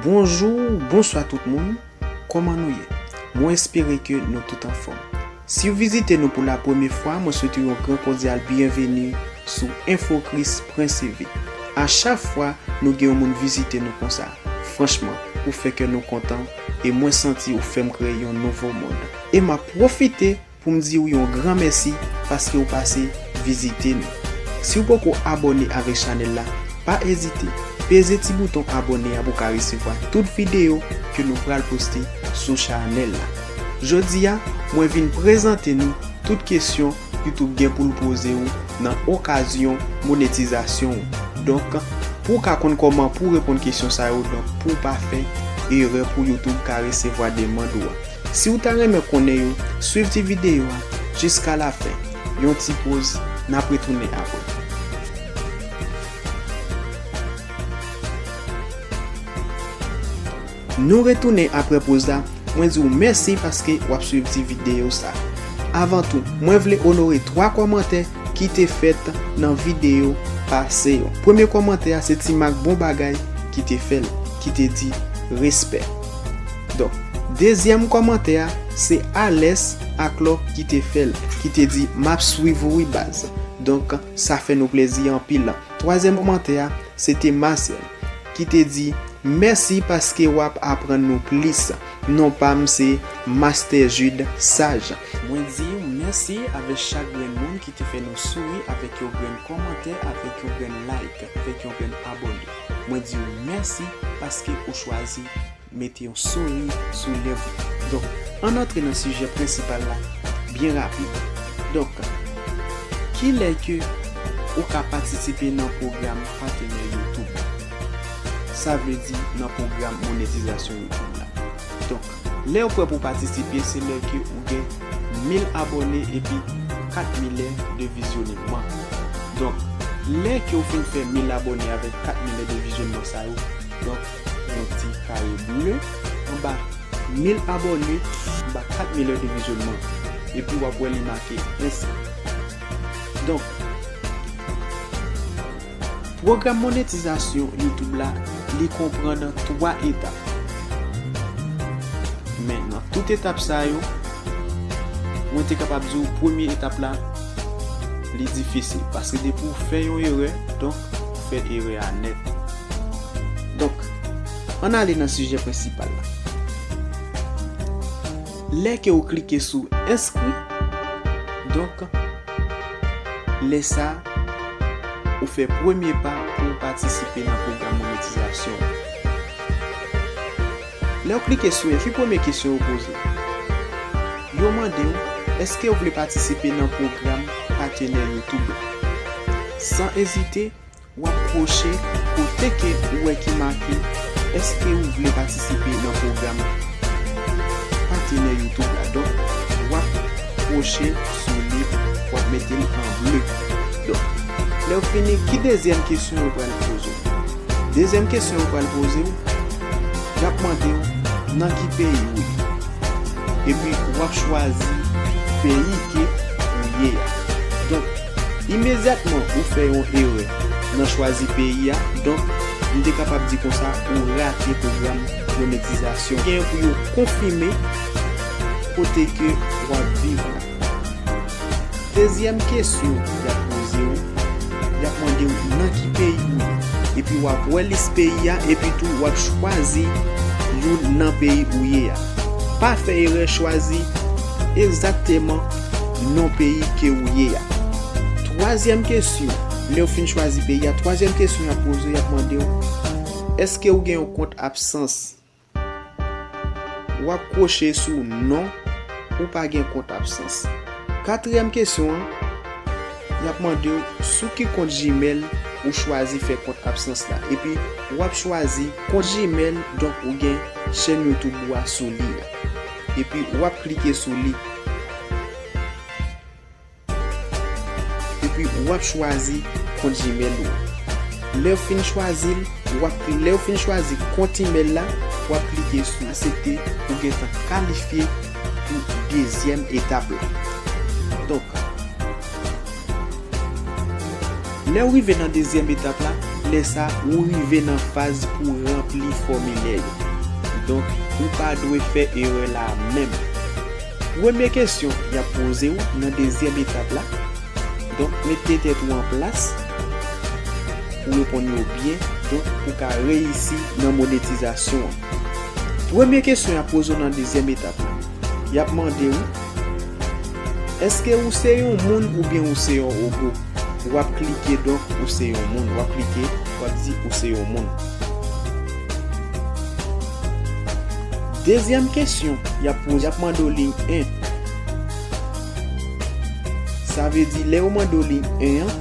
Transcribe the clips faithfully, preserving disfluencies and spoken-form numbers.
Bonjou, bonswa tout moun. Kòman nou ye? Mwen espere ke nou tout anfòm. Si w vizite nou pou la premye fwa, mwen swete w yon gran kòdyal byenveni sou Infocris pwen C V. A chak fwa nou gen yon moun vizite nou konsa, franchman, ou fè kè nou kontan e mwen santi ou fè m kreye yon nouvo mond. E m ap pwofite pou m di w yon gran mèsi paske w pase vizite nou. Si w poko abòne avèk chanèl la, pa ezite, peze ti bouton abòne a pou w ka resevwa tout videyo ke nou pral poste sou chanèl la. Jodi a, mwen vin prezante nou tout kesyon YouTube gen pou l poze w nan okazyon monetizasyon w. Donk, pou w ka konn kòman pou w reponn kesyon sa yo, donk pou w pa fè erè pou YouTube ka resevwa demann ou an. Si w ta renmen konnen yo, swiv ti videyo a jiska lafen. Yon ti poz, n ap retounen apre. Nou retounen apre poz la, mwen di w mèsi paske w ap swiv ti videyo sa. Avan tou, mwen vle onore twa kòmantè ki te fèt nan videyo pase yo. Premye kòmantè a se Ti Mak Bon Bagay ki te fè l, ki te di respè. Donk, dezyèm kòmantè a se Alès Aklò ki te fè l, ki te di m ap swiv ou wi baz. Donk, sa fè nou plezi anpil. Twazyèm kòmantè a se te Marcel ki te di mèsi paske w ap aprann nou plis. Non pa m se Master Jude Sage. Mwen di w mèsi avèk chak grenn moun ki te fè nou souri avèk yon grenn kòmantè, avèk yon grenn like, avèk yon grenn abòne. Mwen di w mèsi paske ou chwazi mete yon souri sou lèv ou. Donk, ann antre nan sijè prensipal la byen rapid. Donk, kilè ke ou ka patisipe nan pwogram patenè YouTube? Sa vle di nan pwogram monetizasyon YouTube la. Donk, lè ou prè pou patisipe, se lè ke ou gen mil abòne epi kat mil è de vizyonman. Donk, lè ke ou fin fè mil abòne avèk kat mil è de vizyonman sa yo, donk, yon ti kare ble anba mil abòne, anba kat mil è de vizyonman. Epi w ap wè li make enskri. Donk, pwogram monetizasyon YouTube la, li konprann twa etap. Men nan tout etap sa yo, mwen te kapab di w premye etap la, li difisil. Paske depi w fè yon erè, donk, ou fè erè a nèt. Donk, ann ale nan sijè prensipal la. Lè ke ou klike sou enskri, donk, lè sa, ou fè premye pa pou w patisipe nan pwogram monetizasyon. Lè w klike sou enskri, premye kesyon yo poze. Yo mande w, èske w vle patisipe nan pwogram patenè YouTube la? San ezite, w ap kwoche kote ke ou wè ki make èske ou vle patisipe nan pwogram patenè YouTube la. Donk, w ap kwoche sou li, w ap mete l an ble. Donk, lè w fini, ki dezyèm kesyon yo pral poze w? Dezyèm kesyon yo pral poze w, y ap mande w nan ki peyi ou ye. Epi w ap chwazi peyi ke ou ye a. Donk, imedyatman ou fè yon erè nan chwazi peyi a, donk, m te kapab di konsa, ou rate pwogram monetizasyon. Gen pou yo konfime kote ke w ap viv la. Dezyèm kesyon y ap poze w, y ap mande w nan ki peyi ou ye. Epi w ap wè lis peyi a, epi tou w ap chwazi youn nan peyi ou ye a. Pa fè erè, chwazi egzakteman non peyi ke ou ye a. Twazyèm kesyon, lè w fin chwazi peyi a, twazyèm kesyon y ap poze w, y ap mande w, èske w gen yon kont absans? W ap kwoche sou non, ou pa gen kont absans. Katriyèm kesyon an, y ap mande w sou ki kont Gmail ou chwazi fè kont absans la. Epi, w ap chwazi kont Gmail, donk ou gen chèn YouTube ou a sou li a. Epi, w ap klike sou li. Epi w ap chwazi kont Gmail ou an. Lè w fin chwazi l, w ap, lè w fin chwazi kont email la, w ap klike sou aksepte, ou gentan kalifye pou dezyèm etap la. Donk, lè w rive nan dezyèm etap la, Apre sa, ou rive nan faz pou ranpli fòmilè yo. Donk, ou pa dwe fè erè la menm. Premye kesyon y ap poze w nan dezyèm etap la. Donk, mete tèt ou an plas pou reponn yo byen, donk, pou ka reyisi nan monetizasyon an. Premye kesyon y ap poze w nan dezyèm etap la, y ap mande w, èske ou se yon moun oubyen ou se yon wobo? W ap klike, donk, ou se yon moun. W ap klike, w ap di ou se yon moun. Dezyèm kesyon y ap poze, y ap mande w liy en. Sa vle di, lè yo mande w liy en an,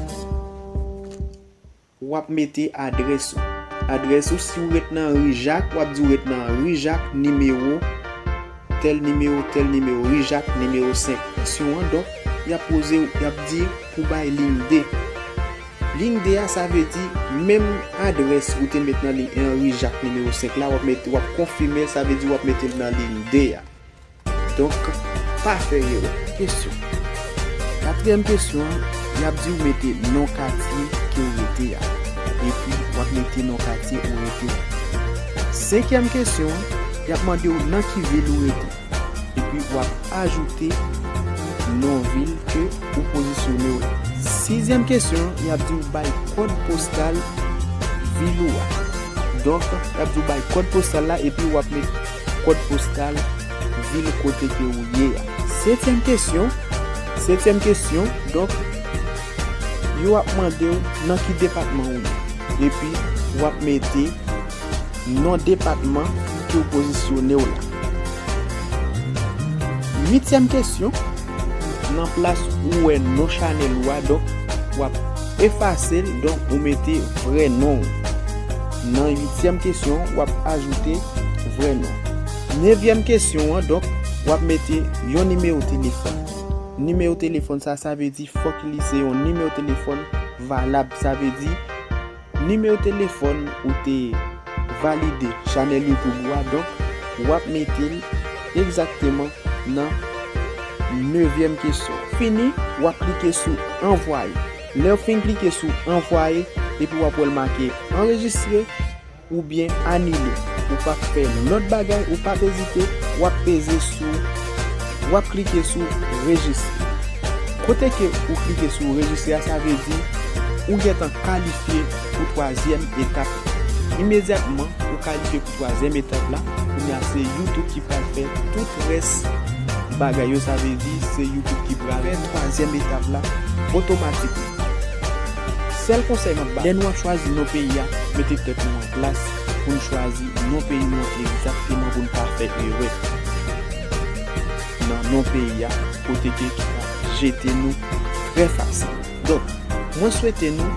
w ap mete adrès ou. Adrès ou, si w ret nan ri Jak, w ap di w ret nan ri Jak, nimewo, tèl nimewo, tèl nimewo, ri Jak, nimewo senk. Kesyon an, donk, y ap poze w, y ap di pou bay liy de. Liy de a, sa vle di, menm adrès ou te met nan liy en an, ri Jak, nimewo senk la, w ap mete, w ap konfime l, sa vle di w ap mete l nan liy de a. Donk, pa fè erè. Kesyon. Katriyèm kesyon an, y ap di w mete non katye ke w rete a. Epi, w ap mete non katye ou rete a. Senkyèm kesyon an, y ap mande w nan ki vil ou rete. Epi, w ap ajoute non vil ke ou pozisyone w la. Sizyèm kesyon an, y ap di w bay kòd postal vil ou a. Donk, y ap di w bay kòd postal la, epi w ap met kòd postal vil kote ke ou ye a. Setyèm kesyon, setyèm kesyon, donk, yo ap mande w nan ki depatman ou ye. Epi, w ap mete non depatman ke w pozisyone w la. Uityèm kesyon, nan plas ou wè non chanèl ou a, donk, w ap efase l, donk, ou mete vrè non w. Nan uityèm kesyon, w ap ajoute vrè non. Nevyèm kesyon an, donk, w ap mete yon nimewo telefòn. Nimewo telefòn sa, sa vle di fòk li se yon nimewo telefòn valab. Sa vle di nimewo telefòn ou te valide chanèl YouTube ou a, donk, w ap mete l egzakteman nan nevyèm kesyon. Fini, w ap klike sou anvwaye. Lè w fin klike sou anvwaye, epi w ap wè l make anrejistre, oubyen anile. Ou p ap fè lòt bagay, ou p ap ezite, w ap peze sou, w ap klike sou rejistre. Kote ke ou klike sou rejistre a, sa vle di ou gentan kalifye pou twazyèm etap. Imedyatman ou kalifye pou twazyèm etap la, kounye a se YouTube ki pral fè tout rès bagay yo, sa vle di se YouTube ki pral fè twazyèm etap la otomatikman. Sèl konsèy m ap ba, lè nou ap chwazi non peyi a, mete tèt nou an plas pou n chwazi non peyi nou an egzakteman pou n pa fè erè nan non peyi a, kote ke ki ka jete nou trè fasil. Donk, mwen swete nou